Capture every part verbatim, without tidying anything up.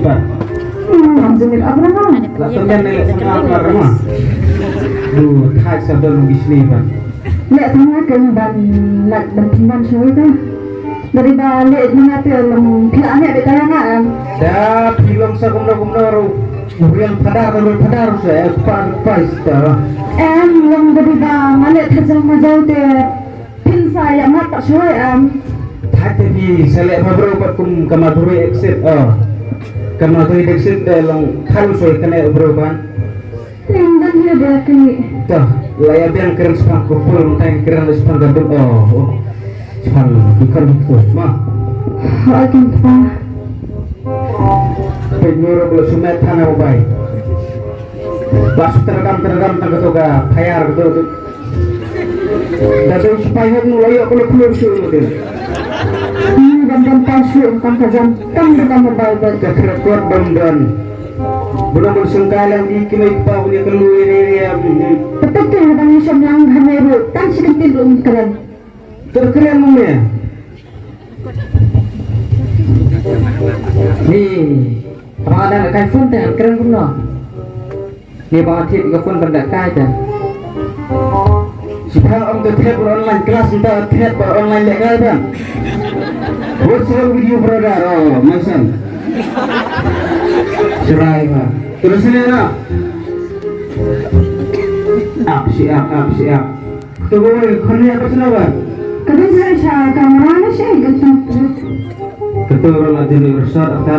Ban. Hmm, Abdul Abraham. La tymmen ne leh sama Abraham. Du thait sa don bishni ban. Leh sama kan ban lak ban pynban shoi ta. Dari ba leh mana te long phi ane de ta nga em. Da phi long sa kumno kumno ru. Uriang padar ru padar sa eh pa pa sta. Em long dari ba ma leh thajang ma jau te. Phin sa ïa mat pat shuwa em. Thait te phi sa leh ma bro pat kum ka Madhuri exit. Oh. Ka Madhuri exit te long thang shuwa kane bro ban. Teng dan ïa da kini. Toh, la ïa biang kren sepang ko pul teng kren sepang ka dum. Oh. Sepang bukan itu. Ma. Hai kan pa. Penyuruh lo sumet thana bai. Bas tergam tergam tang ketu ka payar ketu tu. Dah tu sipai hok nu loyo kalau keluar tu tu. Ini dan dan pas lu tang ka jam tang ka mobile bai ka record bam dan. Belum bersengkai lang di kini pa punya keluar ini dia. Betul tu bang isam lang hanya ru tang si kentin ru keren. Terkeren ni. Ni, ba nga dang kai phone te, kren kumno. Ni ba nga thied ka phone ban da kai te. Sipha ong te thied ba online class, nta thied ba online leh kai ban. What's wrong with you, brother? Oh, my son. Serai ba. Terus ni na. Ap si ap, ap si ap. Kata gue, kau ni apa sih, Nabar? Kata saya, saya kamera ni saya gitu. Kata orang lagi ni resort, apa?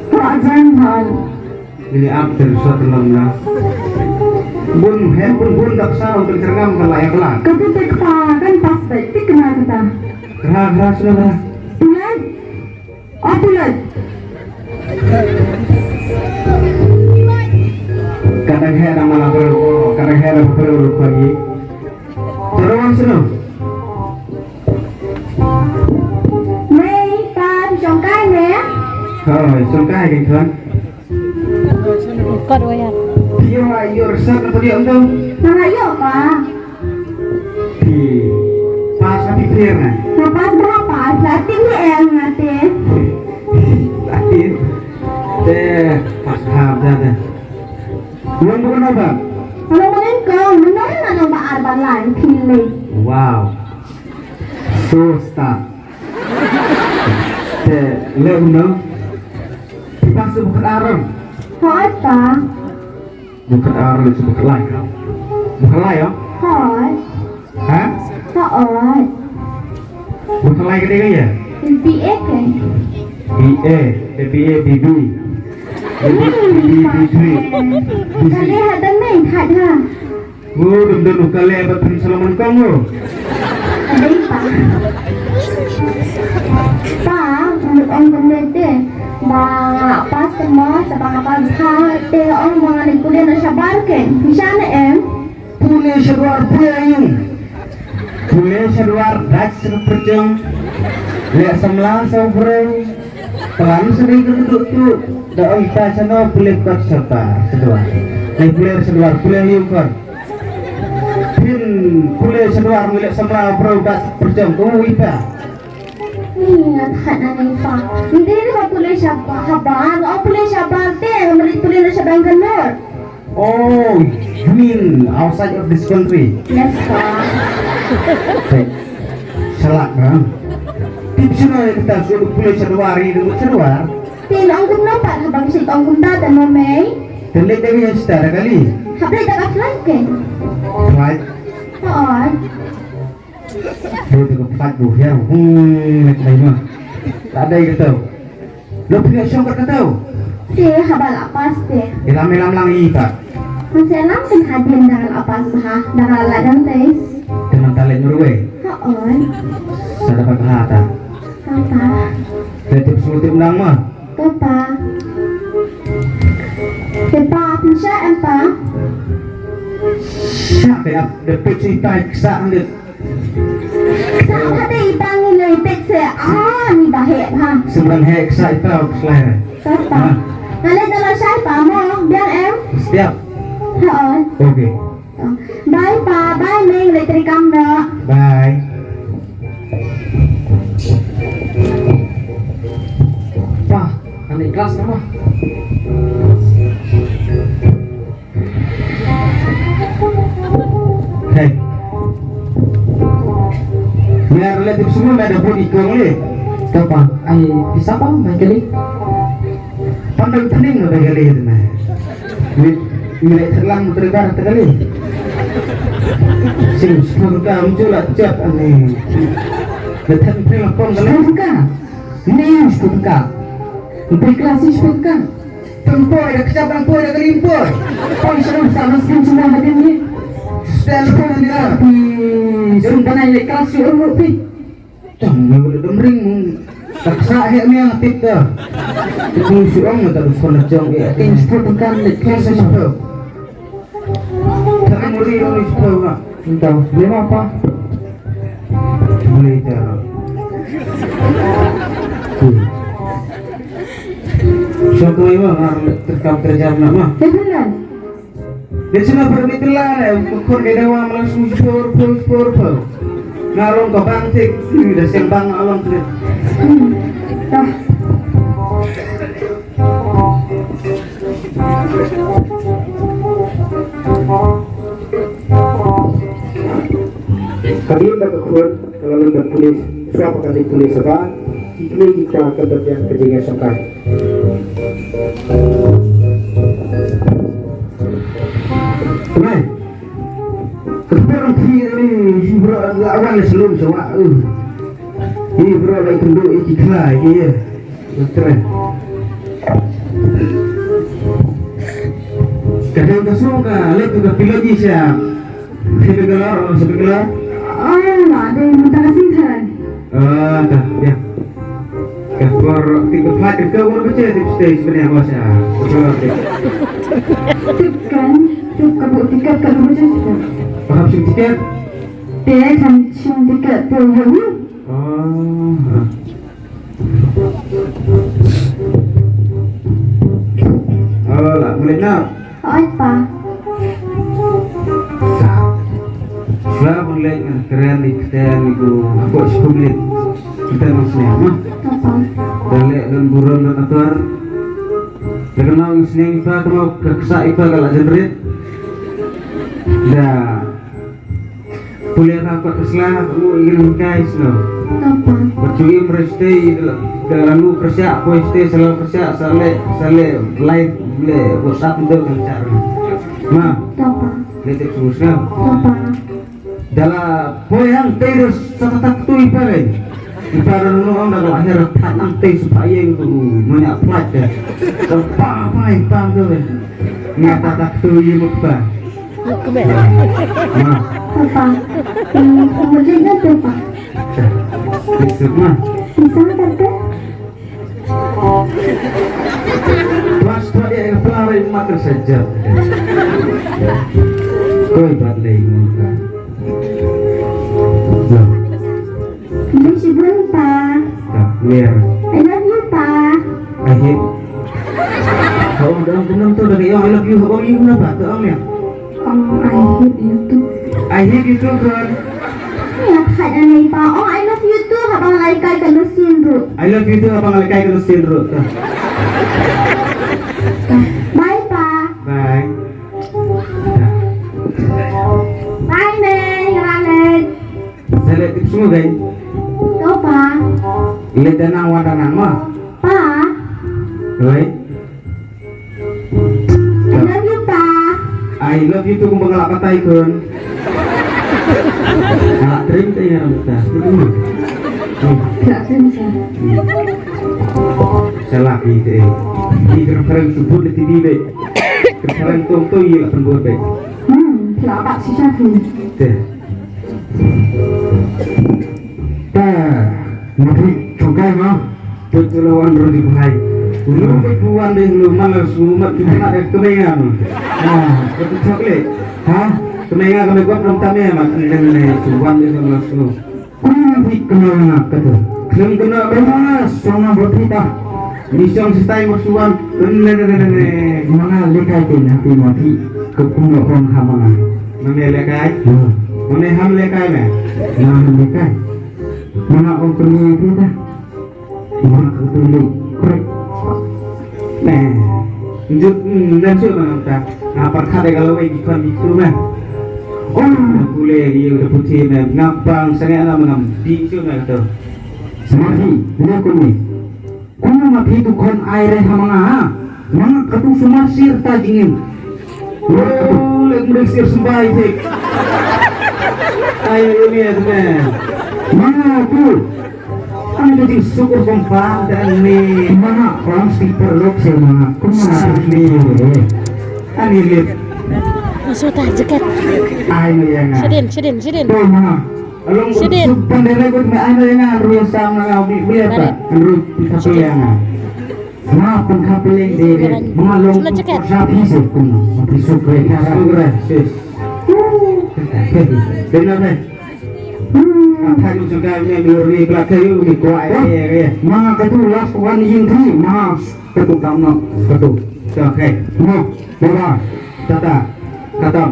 Kau ajan, Bang. Ini apa resort dalam lah? Bun, handphone bun dak sana untuk cerngam kalau ya belah. Kata tak apa, kan pas baik, tik kena kata. Gerah, gerah, sudah gerah. Tuan, Apilai. Kadang hera malah bro, kadang hera bro bro lagi. Terus sino. Mei, pa, jongkai me. Hai, jongkai ke kan. Kot wayar. Pio ayo resep apa dia untuk? Mana yo pa? Phi pas ha phi pher na? Nga pas bha pa, la tip ne em nga te. La tip. Te pas ha da da. Long bukan apa? Kalau menen ko, menen na nang ba ar ba lai phi le. Wow. So star. Te le uno. Phi pas tu bukan aram. Hoi pa. Bukan ar le bukan lai. Bukan lai ya? Hoi. Ha? Hoi. Bukan lai kedai kaya? B A ke? B A, B A, B B. Hmm, B B three. Kali hada main hada. Oh, dum dum kali apa pun Solomon Kong oh. Adai pa. Pa, ong kumne te. Ba nga pas te mo, sa ba nga pas bha te ong ba nga ni kuliah na shabar ke. Bishan em. Pule shadwar pule ayung. Pule shadwar dach sa pyrchong. Leh samla sa breng. Kalam sa dei ka duk tu. Da ong ta chano pule kot shadwar shadwar. Leh pule shadwar pule ayung kot. Phin pule shadwar ngi leh samla breng dach sa pyrchong. Ko wi ta. Ni nga that na ni pa. Ni dei ni ba pule shabar, habar, o pule shabar te, nga mali pule na shabar kan nor. Oh, you mean outside of this country? Yes, pa. Hey, shalak kan? Tip sino ya kita suruh pule shadwar, ini dulu shadwar. Tin ong kumno pat, habang sit ong kumta ta mo mei. Telik dari yang setara kali. Hablek dah flight ke? Flight? Oo. Dei te ka pat bu hiar hum nek dai ma. Ta dei ka tau. Lo phi shong ka tau. Te haba la pas te. Ilam ilam lang i ta. Masa lam kan hadin dang la pas bha dang la dang te. Te man ta le nurwe. Ha oi. Sa dapat ha ta. Ha ta. Te tip su tip nang ma. Papa. Te pa phi sha em pa. Sha te ap de put si ta sa andit. Sa hade i pa ngi lei pek se, ah, ni ba heh ha. Semran heh sa i pa slai re. Papa. Ha. Nale dala shai pa mo, biang em? Siap. Ha. Okay. Bye pa, bye meng, lei trei kam da. Bye. Pa, ani kelas nama? Hey. Mer le tip semua mer da budi kong le. Kapa? Ai, pisa pa, mai kali. Pandang pening lo bai kali tu mah. Ni, ni lek terlang muter bar tu kali. Sing sepuluh ka muncul lah chat ani. Datang pening pom kali. Sepuluh ka. Ni sepuluh ka. Empat kelas ni sepuluh ka. Tempoi dah kecap tempoi dah kelimpoi. Poi selalu sama skin semua hadir ni. Stand pun ni lah. Di sumbangan lek kelas si urut pi. Tang, mui wala dum ring mung. Tak sa hek miang tip dah. Tip mung si ong tak dukon jong eh. King sepuluh tengkan lek king sepuluh. Tak muri ong sepuluh nak. Entah, dia apa? Boleh cara. Hmm. Siapa yang mah terkam terjam nak mah? Dia bilang. Dia cuma pergi telah eh, kukun dia dewa malah sujur pur pur pur. Ngalung ke bangtik, dah siang bang ngalung tu. Hmm. Dah. Kami ka khun ka la lum da pulit, shuwa ba ka dei pulit sabha, ki kmie ki kpa ka dei biang ka jingïasyllok. Tunai. Ka dei biang ki ni, hi bro, la wan la shlum shuwa. Hi bro, la kynduh ki khlai ki. Ka dei ka song ka leit ka pylon ji sha. Sha Bangalore, sha Bangalore. Oh, ma dei mynta ka sing tharai. Ah, ta, ya. Ka por ti ka pha ka ka wala ka che ti stage bne ba sha. Tip kan, tip ka bu tiket ka bu che. Ba hap sing tiket. Te kan sing tiket te ya. Oh. Hala, malik na. Oi, pa. Sa. Sa malik na kren ni kren ni ku. Aku sekumit. Kita nang sini, ma. Apa? Dale dan buron dan atar. Daga nang sini pa, kena keksa ipa kalau jerit. Dah. Pule ka kot ka sla, ka mu i nang kai sno. Tapa. Ba chu im re ste, da la nu kyrsiah, poi ste, sla kyrsiah, sa le, sa le, live, le, WhatsApp nto kan char. Ma. Tapa. Le tip smu sno. Tapa. Da la poi hang te ro sa ta tak tu i pa le. Ipa ro no ong da la her phat nang te su pa yeng tu, manya plat de. Sa pa pa i pa tu le. Nga ta tak tu i mut pa. Look, come here. Ma. Papa. Hmm, kamu juga tuh, Pak. Bisa, ma. Bisa, Tante? Pas tu dia yang pelari makan saja. Koi bat lei muka. Loh. Ini si Bun, Pa. Ka, where? I love you, Pa. I hate. Haba ong kumno to da ka ong I love you, haba ong you kumno pat, to ong ïa. Ong I hate you too. I hate you too, girl. Ïa, haba ong I love you too, haba nga lehkai katno sien ruh. I love you too, haba nga lehkai katno sien ruh. Bye, Pa. Bye. Bye, Mei. Bye, Mei. Sa leh tip sngewbha. To, Pa. Leh da nang, wan da nang ma. Pa. Oi. I love you, Pa. I love you too, kumba nga la batai khun. Nga la trim te nga la batai. Nga la trim sa. Sa la ki te. Ki kren kren subut le T V be. Kren kren tong tong ïa la pynbor be. Hmm, la bat shisha khun. Te. Ta, mutri chongkai ma. Put lo wan ro di bhai. Lu put buan deh lu malas lu mat tu na deh kemengan. Ah, put chocolate. Ha? Kemengan kami buat belum tame ma. Kemengan deh lu malas lu. Kun di kemengan kata. Kem kena bebas sama berpita. Misong sitai mersuan. Ne ne ne ne ne. Mana lekai tu nanti mati. Ke kuno kong hamana. Mana lekai? Hmm. Mana ham lekai me? Mana ham lekai? Mana ong kena pita? Mana kena pita? Korek. Jut, mm, nan shu ma ngam ta. Nga pyrkhat ïa ka lawei ki khon ki kru me. Oh, pule ïa u da puthi me. Ngam pang sangeh na me ngam dih shu me kato. Samathi, bina kuni. Kumno ma phi tu khon ai re ha ma nga ha? Ma nga katu sumar sir ta jingim. Oh, lek mrek sir sembai thik. Ai, ai, ai, ai, ai. Ma nga tu. Ang ka jingsukur kompang dan ni. Ma nga orang speaker lok sir ma nga. Kumno ma phi tu? Ani lip. Masuk tah jaket. Ai, no ya nga. Sidin, sidin, sidin. Tu ma nga. Along Sidin. Suk pandai ko me ano yang ru sang na bi bi apa? Ru pisa pe yang. Ma pun ka peleng de de. Ma long. Sula ceket. Sa pi se kun. Ma pi suk re ka ra. Suk re. Sis. Dena re. Apa lu juga ni lu ri kelak ke lu ni kuat ya ya. Ma ka tu last one in three. Ma ka tu tam no. Ka tu. Okay. Ma. Pura. Tata. Katam.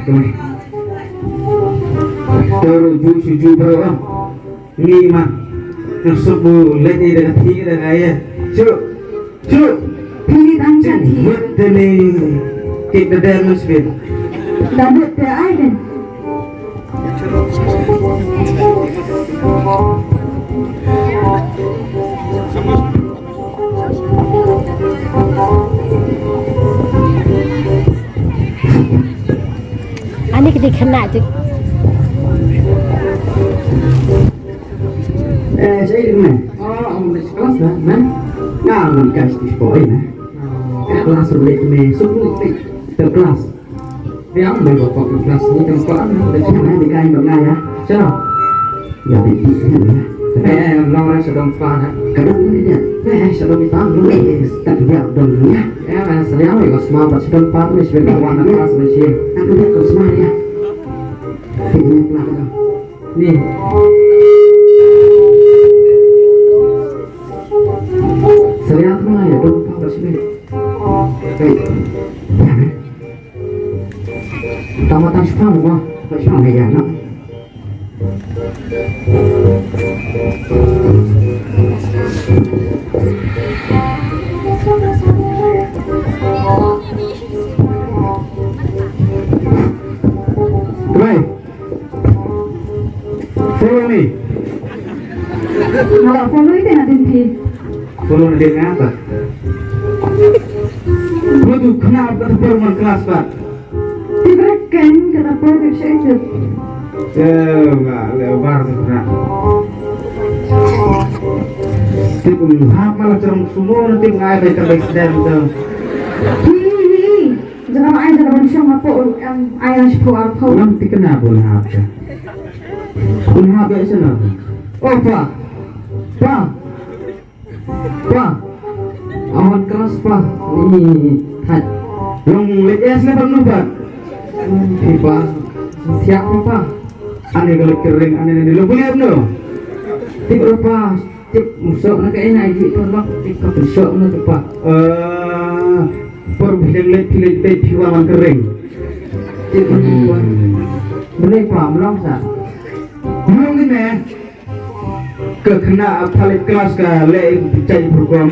Tui. Turu ju shu ju bro ah. Ni ma. Nusuk bu let ni dengan ti dengan ayah. Cu. Cu. Pili tang kan. Buat dene. Kik deden musbin. Dah buat te ai kan. Ani ka dei khynnah jik. Eh, sa ïa kane. Oh, ong next class dah, man. Nga ong next class di sekolah, eh, man. Ka class ulit me, suk ulit me. Third class. Ïa, ong bai bokok class ni tang ko an, bai bokok ni kai bang ya. Sino? Ya, di di ni ya. Eh, eh, long rai sedang pan ha. Kadang ni dia. Eh, sedang pan. Eh, tak dia dong ya. Eh, eh, sedang oi ko sma ba sedang pan ni sebentar wan class ni sih. Tak dia ko sma ya. Ini pelan. Ni. Serius mana ya tu? Apa sih ni? Hei. Tama tang sepang gua. Sepang ya nak. Baik. Follow me. Nga la follow ïa nadien phi. Follow nadien nga ba. Ba tu khnap kata por man class ba. Ti bret ken kata por ke check it. Eh, ba le bar tu khnap. Ti pun hap malah cerong semua nanti ngai baik terbaik sedang tu. Hi hi hi. Jaka ba ai jaka ban shong hapoh, em, ai nang shiphew arphew. Ngam thikna bun hap ka. Bun hap ïa shano. Oh, pa. Pa. Pa. Awan keras, pa. Ni, ni, ni. Hat. Long lek es lepas nubat. Phi pa. Siap pa. Ane ka lek kering, ane ne lo beliau no. Tip lepas. Tip, musok na ka ina ji tu lok, tip ka pensok na tu pa. Eh, por bilang lek pilih tip piwa man kering. Tip, hmm. Beli pa, melong sa. Melong ni meh. Ka kena palit kelas ka lek cai program.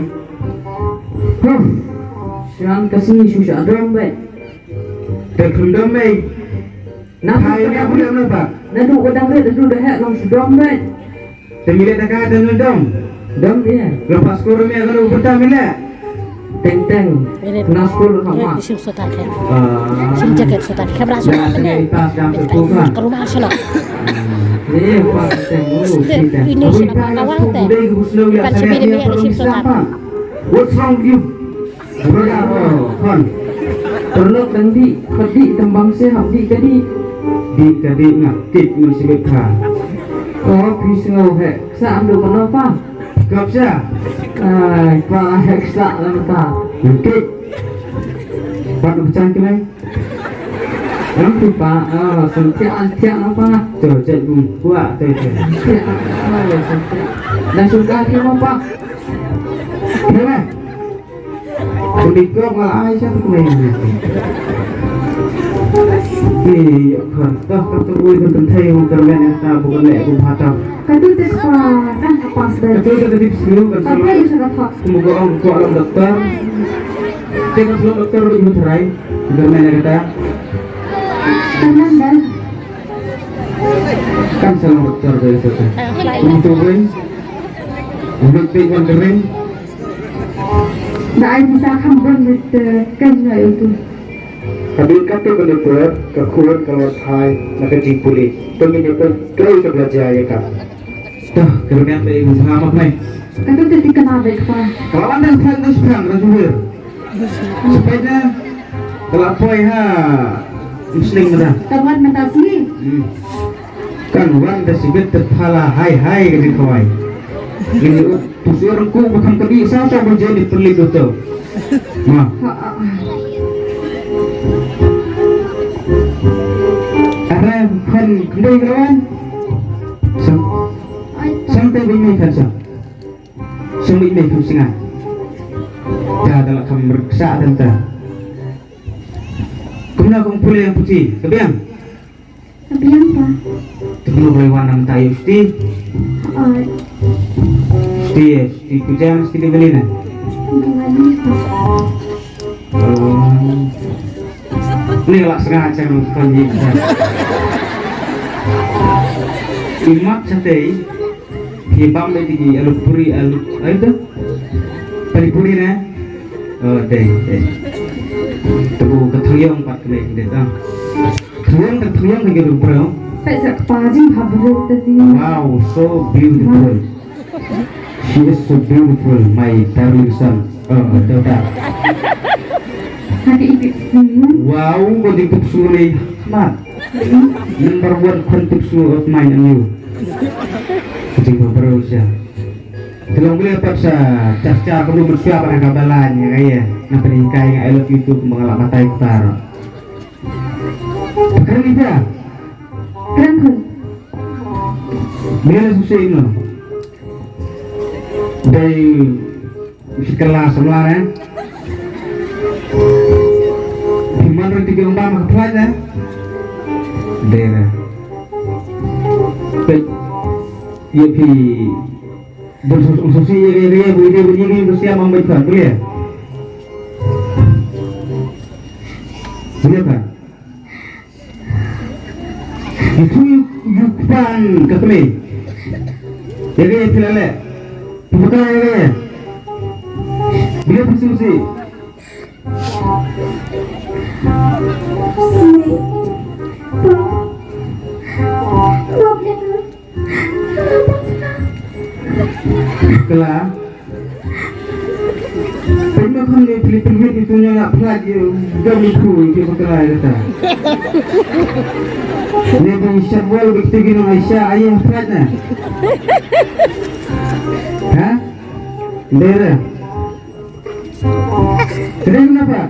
Hmm. Sian ka sini susah dom be. Dah kendom be. Nah, hai, ni aku dah nampak. Dah duduk dah duduk dah hek long sedom be. Te mile da ka da dong. Dong ïa. Lepas kur me ka ru benta mile. Teng teng. Nas kur ka ma. Sim sotar ke. Ah. Sim jaket sotar ke. Bra sotar ke. Ke rumah selo. Ni pas teng. Ini selo ka wang te. Kan sibin me sim sotar. What's wrong with you? Brother, oh, hon. Perlu tang di, pedi tembang se hap di kedi. Di kedi ngak kit mun sibit kha. Oh, phi sngew he. Sa am do kono pa? Kap sa? Ai, pa he sa lam ta. Kit. Pat bchang kene. Am tu pa, ah, sentiak, antiak apa? Tu, cek bung kuat tu, tu. Sentiak, ah, sentiak. Dah suka kemo pa? Kemo? Kulit kau malah ai siapa tu main? Ni, khar, toh, ka tu ui, ka tu thei, ka tu men, ka bu ka leh, bu bha ta. Ka tu te pa, kan ka pas dah. Ka tu te ka tip slu, kan slu. Apa yang sudah pak? Kum ko ong, ko alam doktor. Te kan slu doktor, ui, bu tharai. Ka tu men, ka ta. Kanan dah. Kan slu doktor, dah itu kan. Kum tu ui. Ui, te wan kering. Dah ai bisa kham bon mit, eh, kan ya itu. Ka dei katto katne por, ka khun ka la wan phai na ka jingpule. To ngin ïa peit kaei kaba la jia ïa ka. To, ka rmiang dei u bha mak nai. Katto te thikna beit kpa. Ka la wan dang phai na shipang, na jubir. Shipang na, ka la poi ha, musling mada. Ka wan mynta sngi. Hmm. Kan wan da shibit, te phala hai hai ka dei khawai. Ngin ïa ut, tu sir ku ba kham ka dei sa sa ba jeni pelik tu. Ma. Ara khan khlei ka wan. Sam. Sam te bi me khan sam. Sam bi me khan singa. Ta da la kham rksa dan ta. Kumno kong pule yang putih. Ka biang. Ka biang pa. Te kumno ka la wan namar ta ïa u Sti? Oi. Sti, eh, Sti Puja, Sti Devalina. Devalina pa. Oh. Ni la snga chang kon ji. Imat satei. Hi bam dei ki alu puri, alu, ayu tu? Pani puri na? Oh, dei, dei. Tu ka thuyong pat kene dei ta. Thuyong, ka thuyong ka rup bro. Pesa kpa jing ha bro tadi. Wow, so beautiful. She is so beautiful, my darling son. Oh, daughter. Hati ipit sini. Wow, ko di tup suni. Mat. Number one khun tup suni of mine and you. Jing ba bro sha. Te long bele pat sa char char ka mut sha ba ka balan ïa ka ïa. Na pynhikai nga I love you too kumba nga la batai ktar. Kren ïa. Kren khun. Bele la susi no. Dei si kylla samla ne. Phi man ruh ti ki ong ba ma ka phlait ne. Dei ne. Peit ïa phi. Bun su, su, si, ye, ye, ye, bu, ye, bu, ye, ye, bu, siap, am, baik, kan, boleh? Boleh, kan? Itu, you, you, pan, kata ni. Ye, ye, pila, le. Buka, ye, ye. Boleh, bu, su, si. Kla. Pynban kham ne pli pynwit itu nya nga phlait ïa u dam u khu ïa bakla ïa kata. Ne ba i shap wal ba kiti ki nong Aisha aïu phlait na. Ha? Ndera. Kering napa?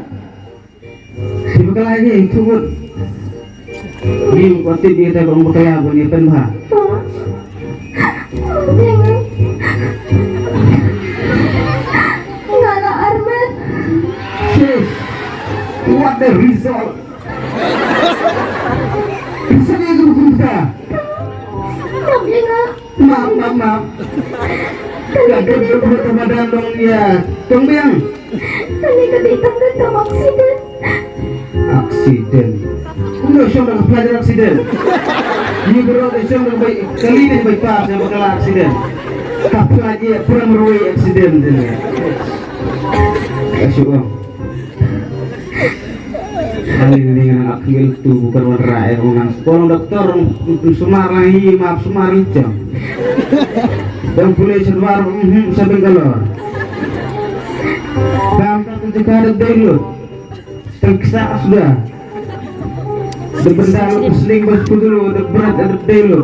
Ki bakla ki, thubut. Ni ko tip ïa ta kong bakla bun ïa pynbha. Nga la armet. Sis, what the result? Isa ni tu kumta. Maaf ya nga. Map, map, map. Ka dei ka dei ka dei ka dei ka dei ka dei. Kane ka dei tang ka tam aksiden. Aksiden. Kumno shong da ka pynlait aksiden? Ni bro da shong da ka bai kali da ka bai pas da ka la aksiden. Ka pynlait ïa pura marwei aksiden dei. Ka shu ong. Kali ni ngan ak ngil tu bukan wan rai ong ngan sekolah doktor ong sumar lang hi map sumar lang chang. Dang pule sedwar mhm sabeng kalor. Kam tak jika ada delu. Terksa sudah. De benda lu kesling bas kudulu de berat ada delu.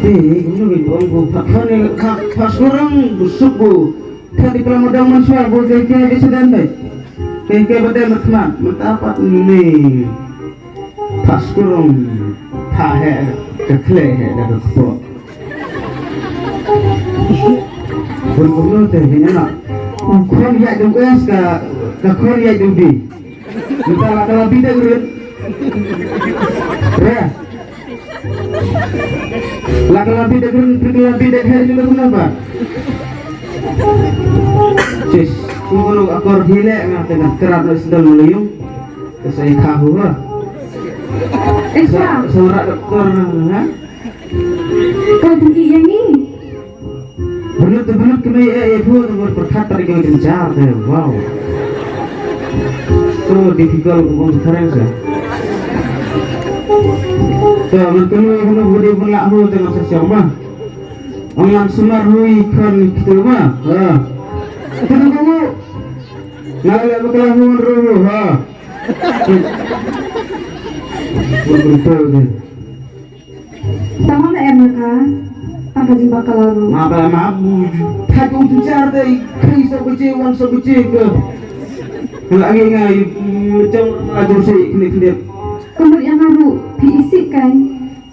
Eh, kumno ki ong ku pha pha ne pha pha surang busuk ku. Pha di pala madang man swa ku ke ke di sedan dai. Ke ke badai mat mat mat apat ni. Pha surang pha he ke khle he da ke kpo. Bun kumno te ni na. U khon ya dong es ka ka khon ya dong di. Kita la kala bidang rit. Re. La ka la bi de green, la ka la bi de green, la ka la ba. Sis, ku ko akor hile nga te na krat na sendal meliung. Te sa ikha hu ha. Isa. Sa, sa rak doktor na, ha? Kau tu yang ni. Belut tu belut kena eh eh tu tu berkat tadi kau jencar deh. Wow. So difficult ngomong sekarang sih. So, ngan kena kena budi pun lah hu tengah sesiang mah. Ong lang sumar hui kan kita mah. Ha. Itu tu kamu. Ngalai bakal hu ruh ha. Betul deh. Tama na em ka. Tang ka jingbakla ruh. Ma ba ma bu. Tha ko tu char dei. Kri so baje wan so baje ke. Lagi ngai macam atur si klik klik. Kumut yang aru P E C kan.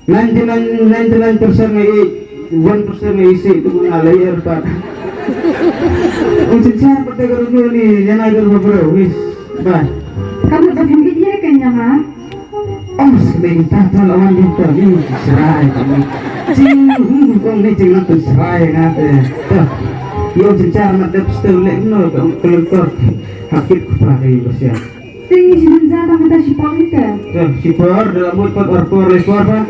Ninety nine ninety nine percent ngai one percent ngai si tu na layer pat. Ko tu char pat ka ruh ni yang ai dur ba bro wis. Bye. Kamu baju dia kan yang ah. Ong sdang ta ta lawan dia ta ni serai ta ni. Jing hu kong ni jing nang serai nga te. Ta. Yo jencar mat dep stel lek no ka ong kelengkor. Hakit ku pa kai basian. Ting si jencar ta mata si pang ni te. Ta si por dalam mut pat ar por le por pa.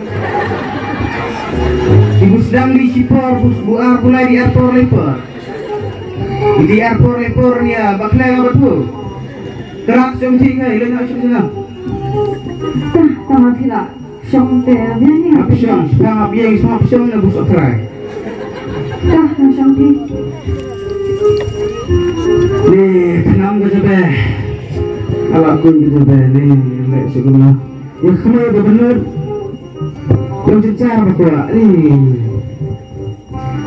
Ibu sedang di si por bus bu ar pulai di ar por le por. Di ar por le por ni ya bakla ya batu. Kerak song ti ngai le na song na. Tah, tama phi la shong te biang ni. Ap shong, shong ap yang shong ap shong na bus ap rai. Tah, na shong phi. Ni khnam ka jabe. Ala kun ka jabe ni le sukuna. Ya khma da benar. Yang jencar ba kwa ni.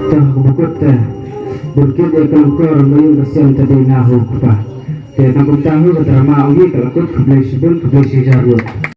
Tah ku bukut tah. Bukit ya kelengkor mayung kasian tadi nahu kupa. Te tang kum tahu ka drama ugi kelekut keblei sibun keblei sijar lut.